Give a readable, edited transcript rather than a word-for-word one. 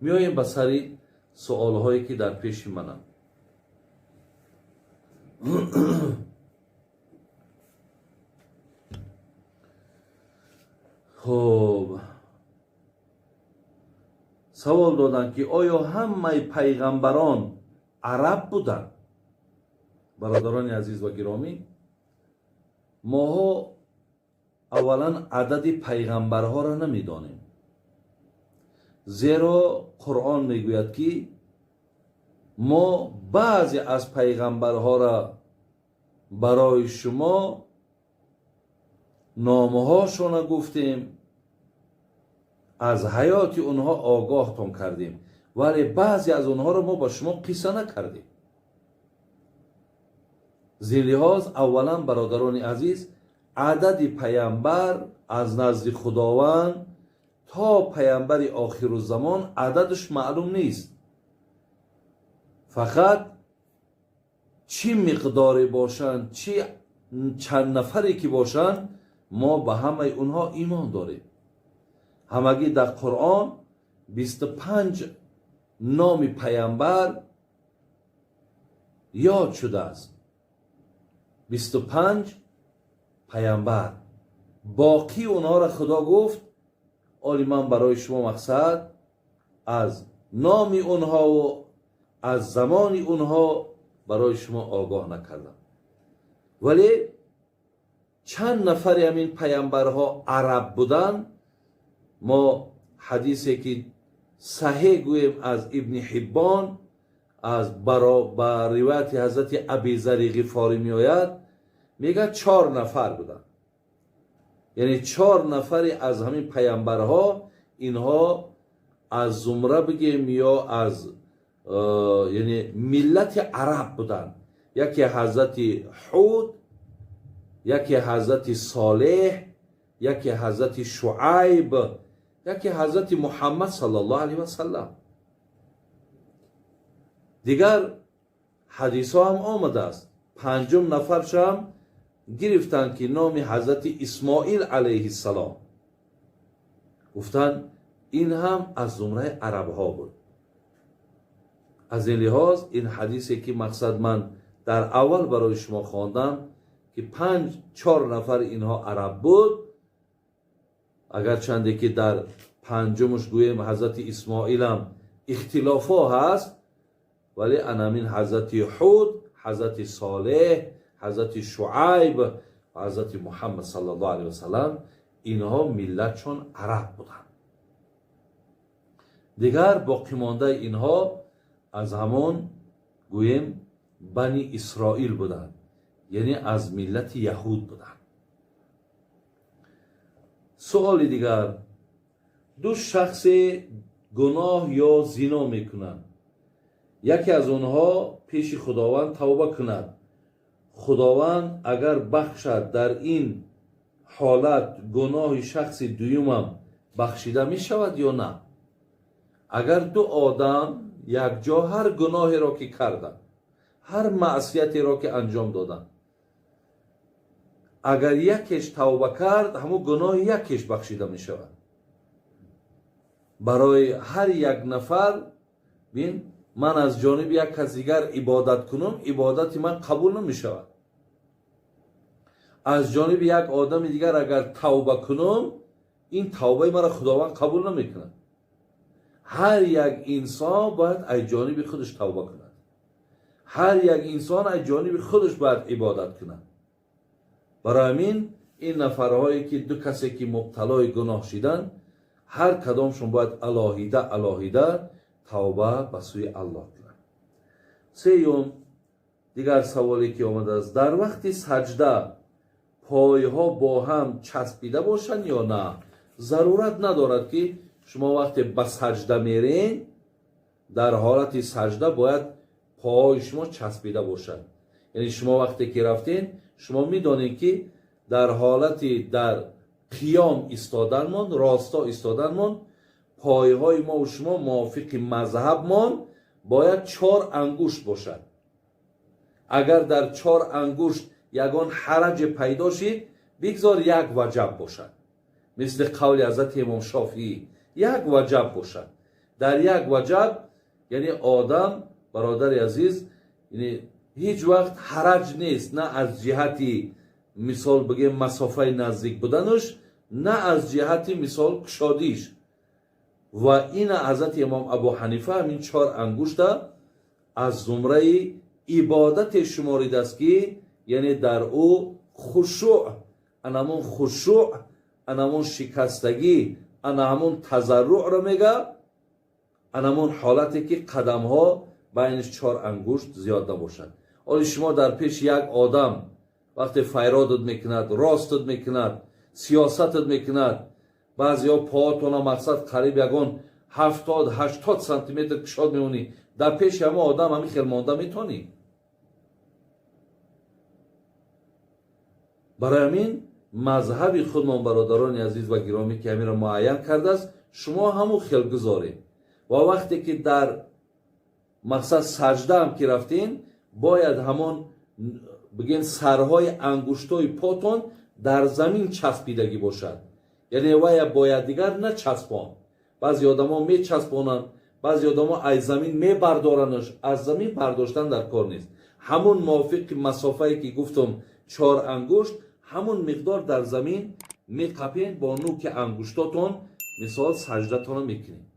Меоем ба сари суолҳое, ки дар пеши мананд. Хуб, савол доданд, ки оё ҳамаи пайғамбарон араб буданд? Бародарони азиз ва гиромӣ, моҳо аввалан адади пайғамбарҳоро намедонем, зеро Қуръон мегӯяд, ки мо баъзе аз пайғамбарҳоро барои шумо номҳошона гуфтем, аз ҳаёти онҳо огоҳтон кардем, вале баъзе аз онҳоро мо ба шумо қисса накардем. Зин лиҳоз, аввалан, бародарони азиз, адади паямбар аз назди Худованд то паямбари охирузамон ададаш маълум нест. Фақат чӣ миқдоре бошанд, чӣ чанд нафаре ки бошанд, мо ба ҳамаи онҳо имон дорем. Ҳамагӣ дар Қуръон 25 номи паямбар ёд шудааст. 25 паямбар. Боқӣ онҳоро Худо гуфт: оли ман барои шумо мақсад аз номи онҳову аз замони онҳо барои шумо огоҳ накардам. Вале чанд нафари ҳамин паямбарҳо араб буданд, мо ҳадисе ки саҳеҳ гӯем, аз Ибни Ҳиббон, аз ба ривояти ҳазрати Абизари Ғифорӣ меояд, мегӯяд, чор нафар буданд. Яъне чор нафаре аз ҳамин паямбарҳо инҳо аз зумра бигем ё аз яъне миллати араб буданд. Яке ҳазрати Ҳуд, яке ҳазрати Солеҳ, яке ҳазрати Шуайб, яке ҳазрати Муҳаммад саллаллоҳу алайҳи васаллам. Дигар ҳадисҳо ҳам омадааст, панҷум нафаршам гирифтанд, ки номи ҳазрати Исмоил алайҳиссалом гуфтанд, ин ҳам аз зумраи арабҳо буд. Аз ин лиҳоз, ин ҳадисе ки мақсад ман дар аввал барои шумо хондам, ки панҷ чор нафар инҳо араб буд, агарчанде ки дар панҷумаш гӯем ҳазрати Исмоилам ихтилофҳо ҳаст, вале анамин ҳазрати Ҳуд, ҳазрати Солеҳ, ҳазрати Шуайб ва ҳазрати Муҳаммад саллаллоҳу алайҳи васаллам инҳо миллатшон араб буданд. Дигар боқимондаи инҳо аз ҳамон гӯем Бани Исроил буданд, яъне аз миллати яҳуд буданд. Суоли дигар: ду шахсе гуноҳ ё зино мекунанд, яке аз онҳо пеши Худованд тавба кунад, Худованд агар бахшад, дар ин ҳолат гуноҳи шахси дуюмам бахшида мешавад ё на? Агар ду одам якҷо ҳар гуноҳеро ки карданд, ҳар маъсиятеро ки анҷом доданд, агар якеш тавба кард, ҳамун гуноҳи якеш бахшида мешавад. Барои ҳар як нафар бин, ман аз ҷониби як кас дигар ибодат кунам, ибодати ман қабул намешавад. Аз ҷониби як одами дигар агар тавба кунам, ин тавбаи маро Худованд қабул намекунад. Ҳар як инсон бояд аз ҷониби худаш тавба кунад, ҳар як инсон аз ҷониби худаш бояд ибодат кунад. Барои ҳамин ин нафарҳое ки ду касе ки мубталои гуноҳ шиданд, ҳар кадомшон бояд алоҳида алоҳида тавба ба сӯи Аллоҳ кунанд. Сеюм, дигар саволе ки омадааст: дар вақти саҷда пойҳо бо ҳам часпида бошанд ё на? Зарурат надорад, ки шумо вақте ба саҷда мерен, дар ҳолати саҷда бояд пойҳои шумо часпида бошад. Яъне шумо вақте ки рафтен, шумо медонед, ки дар ҳолати дар қиём истоданмон, росто истоданмон, пойҳои мову шумо мувофиқи мазҳабмон бояд чор ангушт бошад. Агар дар чор ангушт ягон ҳараҷе пайдо шид, бигзор як ваҷаб бошад, мисли қавли ҳазрати имом Шофиӣ, як ваҷаб бошад. Дар як ваҷаб, яъне одам, бародари азиз, яъне ҳеҷ вақт ҳараҷ нест, на аз ҷиҳати, мисол бигем, масофаи наздик буданаш, на аз ҷиҳати, мисол, кушодиш. Ва ина ҳазрати имом Абу Ҳанифа ҳамин чор ангушта аз зумраи ибодате шуморидааст, ки яъне дар ӯ хушӯъ, анамон хушӯъ, анамон шикастагӣ, ана ҳамон тазарруъро мега, анамон ҳолате ки қадамҳо байниш чор ангушт зиёд набошад. Оли шумо дар пеши як одам вақте файродат мекунад, ростат мекунад, сиёсатат мекунад, баъзеҳо поатона, мақсад, қариб ягон 70-80 сантиметр кушод мемонӣ, дар пеши ҳамон одам ҳамин хел монда метавонӣ? Барои ҳамин мазҳаби худмон, бародарони азиз ва гиромӣ, ки ҳаминро муайян кардааст, шумо ҳамун хел гузоред. Ва вақте ки дар, мақсад, саҷдаам ки рафтем, бояд ҳамон, бигем, сарҳои ангуштои потон дар замин часпидагӣ бошад, яъне вая бояд дигар начаспон. Баъзе одамо мечаспонанд, баъзе одамо аз замин мебардоранаш. Аз замин бардоштан дар кор нест. Ҳамун мувофиқи масофае ки гуфтам, чор ангушт, ҳамун миқдор дар замин меқапен, бо нуки ангуштотон, мисол, саҷдатонро мекунед.